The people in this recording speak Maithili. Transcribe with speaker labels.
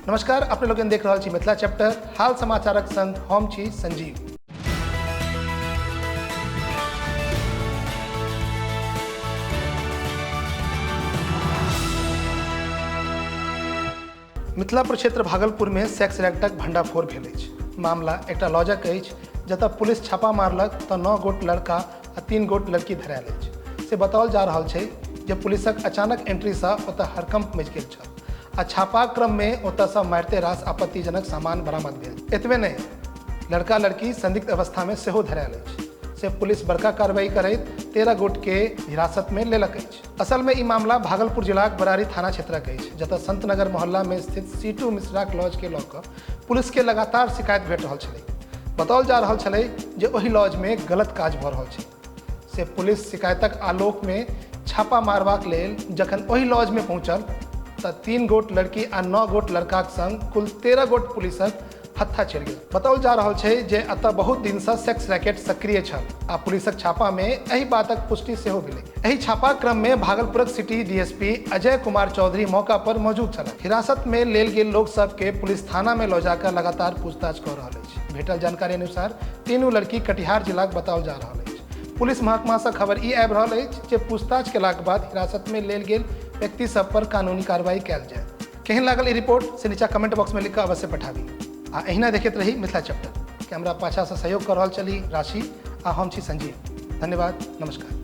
Speaker 1: नमस्कार, अपने लोगन देख रहल छी मिथिला चैप्टर हाल समाचारक संग हम छी संजीव। मिथिला प्रक्षेत्र भागलपुरमे सेक्स रैकेटक भंडाफोड़ भेल अछि। मामला एकटा लॉजक अछि जतय पुलिस छापा मारलक तऽ 9 गोट लड़का आ 3 गोट लड़की धरायल अछि। से बताओल जा रहल छै जे पुलिसक अचानक एंट्रीसँ ओतय हड़कंप मचि गेल छल आ छापाक क्रममे ओतयसँ मारिते रास आपत्तिजनक सामान बरामद भेल। एतबे नहि, लड़का लड़की संदिग्ध अवस्थामे सेहो धरायल अछि। से पुलिस बड़का कार्रवाई करैत 13 गोट के हिरासतमे लेलक अछि। असल में ई मामला भागलपुर जिलाक बरारी थाना क्षेत्रक अछि, जतय संतनगर मोहल्ला में स्थित सीटू मिश्राक लॉज के लऽ कऽ पुलिस के लगातार शिकायत भेट रहल छलै। बताओल जा रहल छलै जे ओहि लॉज में गलत काज भऽ रहल छै। से पुलिस शिकायतक आलोक में छापा मारबाक लेल जखन ओहि लॉज में पहुंचल तऽ 3 गोट लड़की आ 9 गोट लड़काक संग कुल 13 गोट पुलिसक हत्था चढ़ि गेल। बताओल जा रहल छै जे एतय बहुत दिनसँ सेक्स रैकेट सक्रिय छल आ पुलिसक छापामे एहि बातक पुष्टि सेहो भेलै। एहि छापाक क्रममे भागलपुरक सिटी डीएसपी अजय कुमार चौधरी मौका पर मौजूद छलाह। हिरासतमे लेल गेल लोक सभकेँ पुलिस थानामे लऽ जा कऽ लगातार पूछताछ कऽ रहल अछि। भेटल जानकारी अनुसार तीनू लड़की कटिहार जिलाक बताओल जा रहल अछि। पुलिस महकमासँ खबर ई आबि रहल अछि जे पूछताछ केलाक बाद हिरासतमे लेल गेल व्यक्ति सभ पर कानूनी कार्रवाई कयल जायत। केहन लागल ई रिपोर्ट से नीचा कमेंट बॉक्स में लिख कऽ अवश्य पठाबी आ एहिना देखैत रही मिथिला चैप्टर। कैमरा पाछासँ सहयोग कऽ रहल छली राशि आ हम छी संजीव। धन्यवाद, नमस्कार।